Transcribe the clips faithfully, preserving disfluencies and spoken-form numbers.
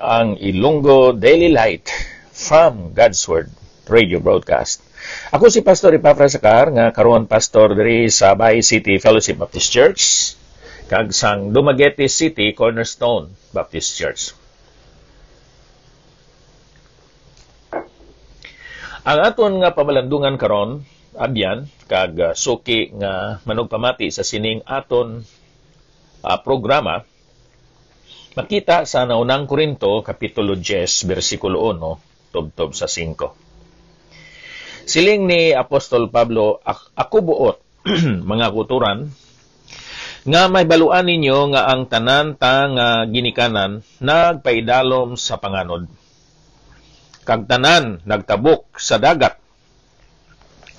Ang Ilonggo Daily Light from God's Word Radio Broadcast. Ako si Pastor Epafras Acar, nga karon pastor diri sa Bay City Fellowship Baptist Church kag sang Dumaguete City Cornerstone Baptist Church. Ang aton nga pamalandungan karon, abyan, kag, ah, suki nga manugpamati sa sining aton, ah, programa, makita sa Naunang Corinto, Kapitulo diyes, bersikulo uno, tubtob sa singko. Siling ni Apostol Pablo, "Ak-, ako buot, mga kauturan, nga mahibaluan ninyo nga ang tanan ta nga ginikanan nagpaidalom sa panganod, kag tanan nagtabok sa dagat,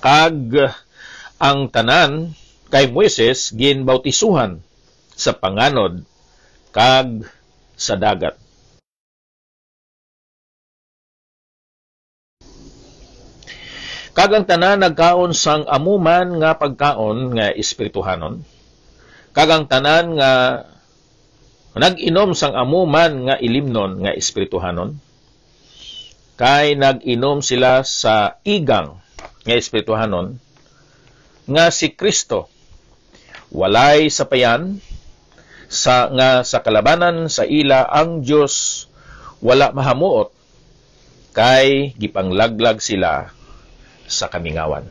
kag ang tanan kay Moises ginbautisuhan sa panganod kag sa dagat." Kag ang tanan nagkaon sang amo man nga pagkaon nga espirituhanon, kag ang tanan nga nag-inom sang amo man nga ilimnon nga espirituhanon, kay nag-inom sila sa igang nga espirituhanon, nga si Cristo. Walay sapayan sa, nga sa kalabanan sa ila ang Dios wala mahamuot, kay gipanglaglag sila sa kamingawan.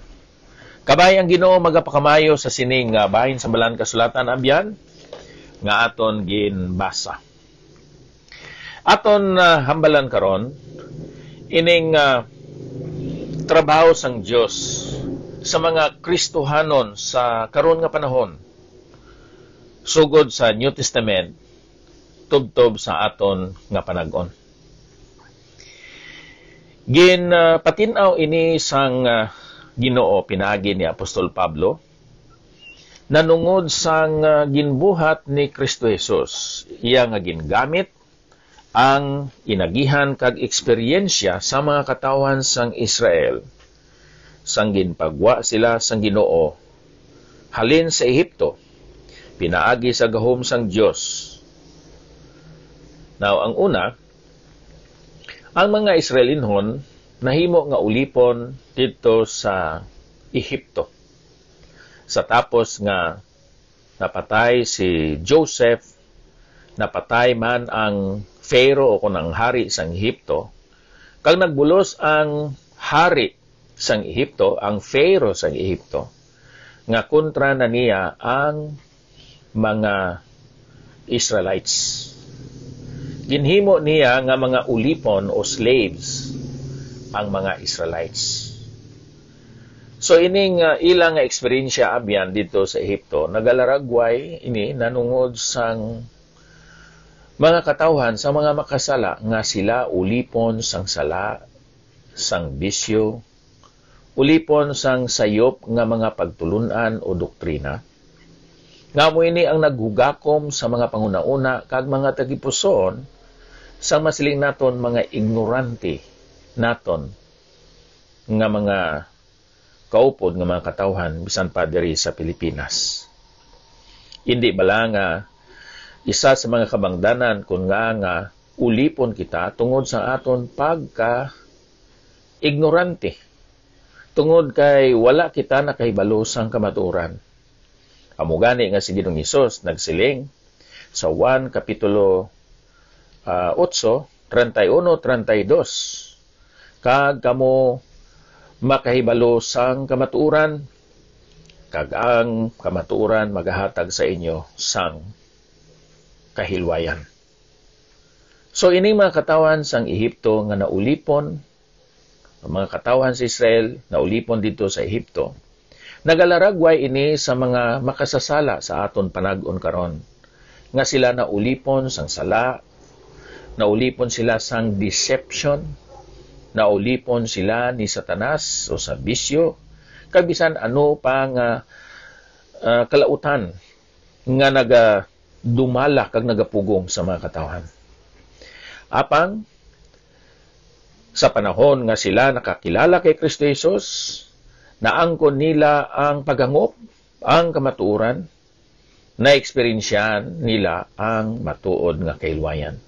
Kabay ang Ginoo magapakamayo sa sining, ah, bahin sa Balaan Kasulatan, abyan, nga aton ginbasa. Aton, ah, hambalan karon ining, ah, trabaho sang Dios sa mga Kristohanon sa karon nga panahon, sugod sa New Testament tubtob sa aton nga panag-on. Gin, ah, patin-aw ini sang, ah, Ginoo pinaagi ni Apostol Pablo nanungod sang, ah, ginbuhat ni Cristo Jesus, iya nga gingamit ang inagihan kag eksperyensya sa mga katawhan sang Israel sang ginpagwa sila sang Ginoo halin sa Egipto pinaagi sa gahom sang Dios. Now, ang una, ang mga Israelinhon nahimo nga ulipon didto sa Egipto. Sa tapos nga napatay si Joseph, napatay man ang Pharaoh o kon ang hari sang Egipto, kag nagbulos ang hari sang Egipto, ang Pharaoh sang Egipto, nga kontra na niya ang mga Israelites. Ginhimo niya nga mga ulipon o slaves ang mga Israelites. So, ining, ah, ila nga eksperyensya abyan didto sa Egipto, nagalaragway ini nanungod sang mga katawhan, sa mga makasala nga sila ulipon sang sala, sang bisyo, ulipon sang sayop nga mga pagtulun-an o doktrina, nga amo ini ang naghugakom sa mga panghunahuna kag mga tagipusoon, sang masiling naton mga ignorante naton nga mga kaupod nga mga katawhan, bisan pa diri sa Pilipinas. Indi bala nga isa sa mga kabangdanan kon ngaa nga ulipon kita tungod sa aton pagka-ignorante, tungod kay wala kita nakahibalo sang kamatuoran? Amo gani nga si Ginoong Hesus nagsiling sa Juan Kapitulo, ah, otso, treinta y uno, treinta y dos, "Kag kamo makahibalo sang kamatuoran, kag ang kamatuoran magahatag sa inyo sang kahilwayan." So, ining mga katawhan sang Egipto nga naulipon, ang mga katawhan sa Israel naulipon didto sa Egipto, nagalaragway ini sa mga makasasala sa aton panag-on karon, nga sila naulipon sang sala, naulipon sila sang deception, naulipon sila ni Satanas o sa bisyo, kag bisan ano pa nga, ah, kalautan nga nagadumala kag nagapugong sa mga katawhan. Apang sa panahon nga sila nakakilala kay Kristo Jesus, naangkon nila ang paghangop, ang kamatuoran, naeksperyensyahan nila ang matuod nga kahilwayan.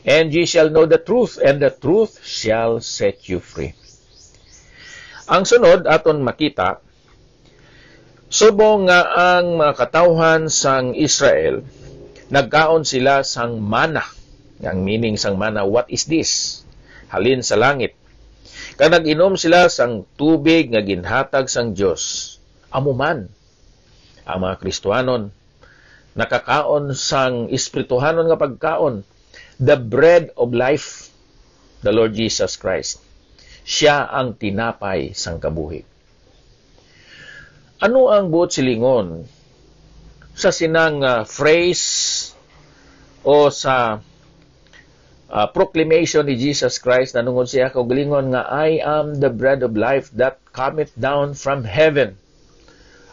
And ye shall know the truth, and the truth shall set you free. Ang sunod aton makita, subong nga ang mga katawhan sang Israel nagkaon sila sang mana. Ang meaning sang mana, what is this? Halin sa langit. Kag nag-inom sila sang tubig nga ginhatag sang Dios. Amo man, ang mga Kristiyanon nakakaon sang espirituhanon nga pagkaon, the bread of life, the Lord Jesus Christ. Siya ang tinapay sang kabuhi. Ano ang buot silingon sa sinang, ah, phrase o sa, ah, proclamation ni Jesus Christ, nanungod siya kaugalingon nga, "I am the bread of life that cometh down from heaven"?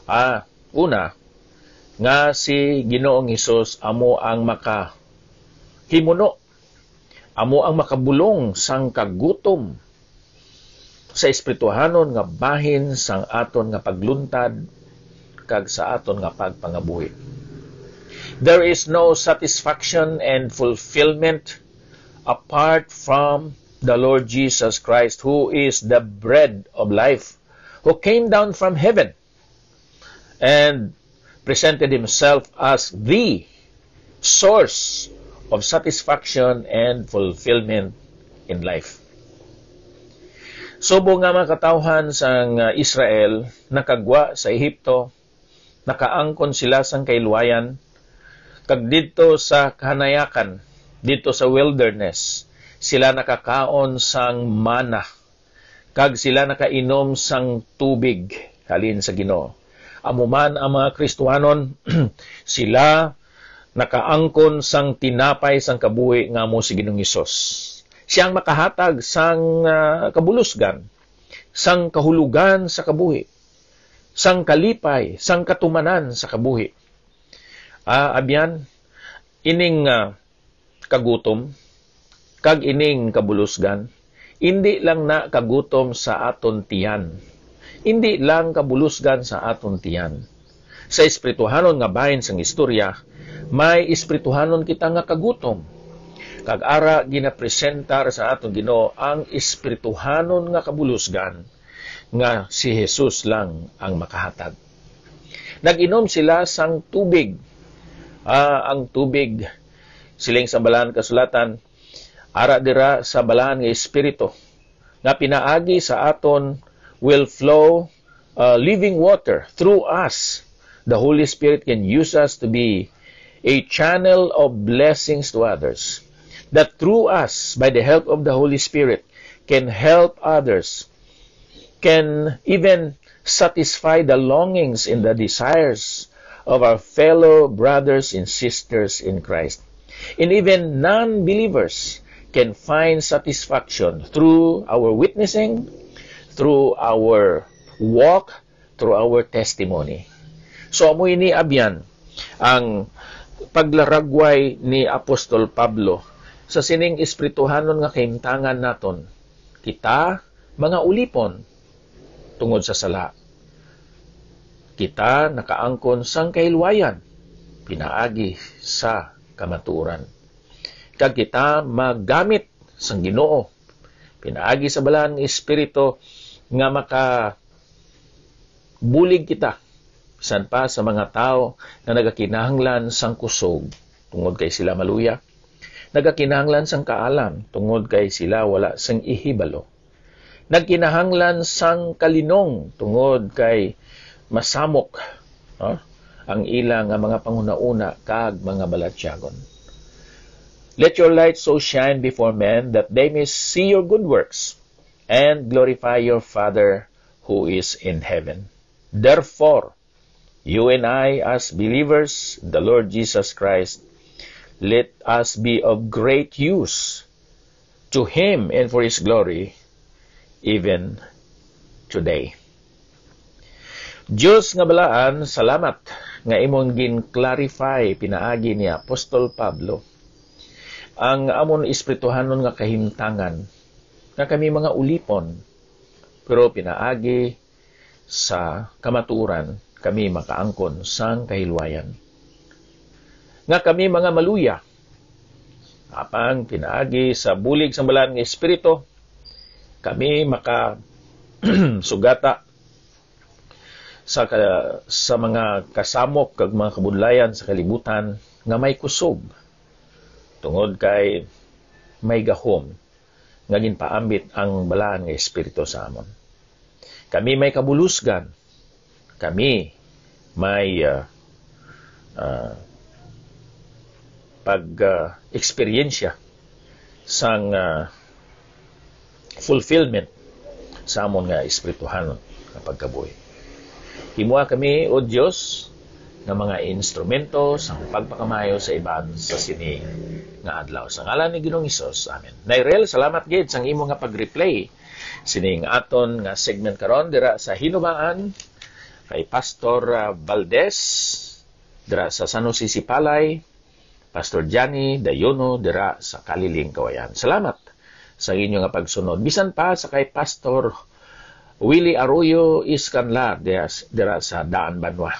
Ah, una, nga si Ginoong Hesus amo ang makahimuno, amo ang makabulong sang kagutom sa espirituhanon nga bahin sang aton nga pagluntad kag sa aton nga pagpangabuhi. There is no satisfaction and fulfillment apart from the Lord Jesus Christ, who is the bread of life, who came down from heaven and presented himself as the source of satisfaction and fulfillment in life. Subong nga mga katawhan sang, ah, Israel nakagwa sa Ehipto, nakaangkon sila sang kahilwayan, kag didto sa kahanayakan, didto sa wilderness, sila nakakaon sang mana, kag sila nakainom sang tubig halin sa Ginoo. Amo man ang mga Kristiyanon, sila nakaangkon sang tinapay sang kabuhi nga amo si Ginoong Hesus. Siya ang makahatag sang, ah, kabulusgan, sang kahulogan sa kabuhi, sang kalipay, sang katumanan sa kabuhi. Ah, abyan, ining, ah, kagutom, kag ining kabulusgan, indi lang na kagutom sa aton tiyan. Indi lang kabulusgan sa aton tiyan. Sa espirituhanon nga bahin sang istorya, may espirituhanon kita nga kagutom. Kag ara ginapresentar sa aton Ginoo ang espirituhanon nga kabulusgan nga si Jesus lang ang makahatag. Nag-inom sila sang tubig. Ah, ang tubig, siling sa Balaan Kasulatan, ara dira sa Balaan nga Espiritu, nga pinaagi sa aton will flow, uh, living water through us. The Holy Spirit can use us to be a channel of blessings to others. That through us, by the help of the Holy Spirit, can help others, can even satisfy the longings and the desires of our fellow brothers and sisters in Christ. And even non-believers can find satisfaction through our witnessing, through our walk, through our testimony. So, amo ini, abyan, ang paglaragway ni Apostol Pablo sa sining espirituhanon nga kahimtangan naton. Kita, mga ulipon, tungod sa sala. Kita nakaangkon sang kahilwayan pinaagi sa kamatuoran. Kag kita magamit sang Ginoo pinaagi sa Balaan nga Espiritu nga makabulig kita, bisan pa sa mga tawo nga nagakinahanglan sang kusog, tungod kay sila maluya, nagakinahanglan sang kaalam, tungod kay sila wala sing ihibalo, nagkinahanglan sang kalinong, tungod kay masamok, no, ang ila nga mga panghunahuna kag mga balatyagon. Let your light so shine before men that they may see your good works and glorify your Father who is in heaven. Therefore, you and I, as believers in the Lord Jesus Christ, let us be of great use to Him and for His glory, even today. Dios nga balaan, salamat nga imong gin-clarify pinaagi ni Apostol Pablo ang amon espirituhanon nga kahimtangan, nga kami mga ulipon, pero pinaagi sa kamatuoran kami makaangkon sang kahilwayan, nga kami mga maluya, Apang pinaagi sa bulig sang Balaan nga Espiritu, kami maka sugata sa ka-, sa mga kasamok kag mga kabudlayan sa kalibutan nga may kusog, tungod kay may gahom nga ginpaambit ang Balaan nga Espiritu sa amon. Kami may kabulusgan. Kami may, ah, ah, pag, ah, eksperyensya sang, ah, fulfillment sa amon nga espirituhanon nga pagkabuhi. Himoa kami, O Dios, nga mga instrumento sang pagpakamaayo sa iban sa sini nga adlaw. Sa ngalan ni Ginoong Hesus, amen. Nairel, salamat gid sang imo nga pag-replay sining aton nga segment karon dira sa Hinubaan kay Pastor, ah, Valdez dira sa San Jose Sipalay, Pastor Johnny Dayono dira sa Kaliling, Kawayan. Salamat sa inyo nga pagsunod. Bisan pa sa kay Pastor Willie Arroyo Iscanlar dira, dira sa Daan Banwa.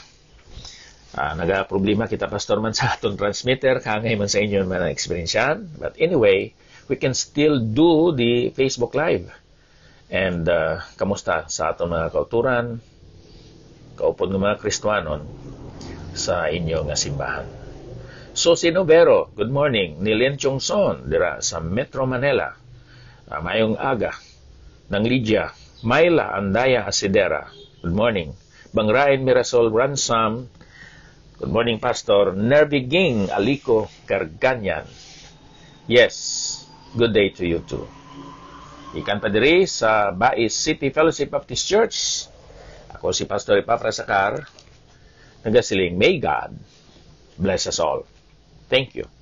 Ah, nagaproblema kita, Pastor, man sa aton transmitter, kaangay man sa inyo man ang eksperyensyahan. But anyway, we can still do the Facebook Live. And, ah, kamusta sa aton mga kauturan, kaupod nga mga Kristiyanon sa inyo nga simbahan? Susi Novero, good morning. Nilin Chungson, dira sa Metro Manila. Ah, mayong aga. Nang Lydia, Myla Andaya Asidera, good morning. Bangrain Mirasol Ransam, good morning, Pastor. Nervy Ging Alico Carganyan, yes, good day to you too. Ikan pa diri sa Bais City Fellowship Baptist Church, ako si Pastor Epafras Acar, nagasiling, may God bless us all. Thank you.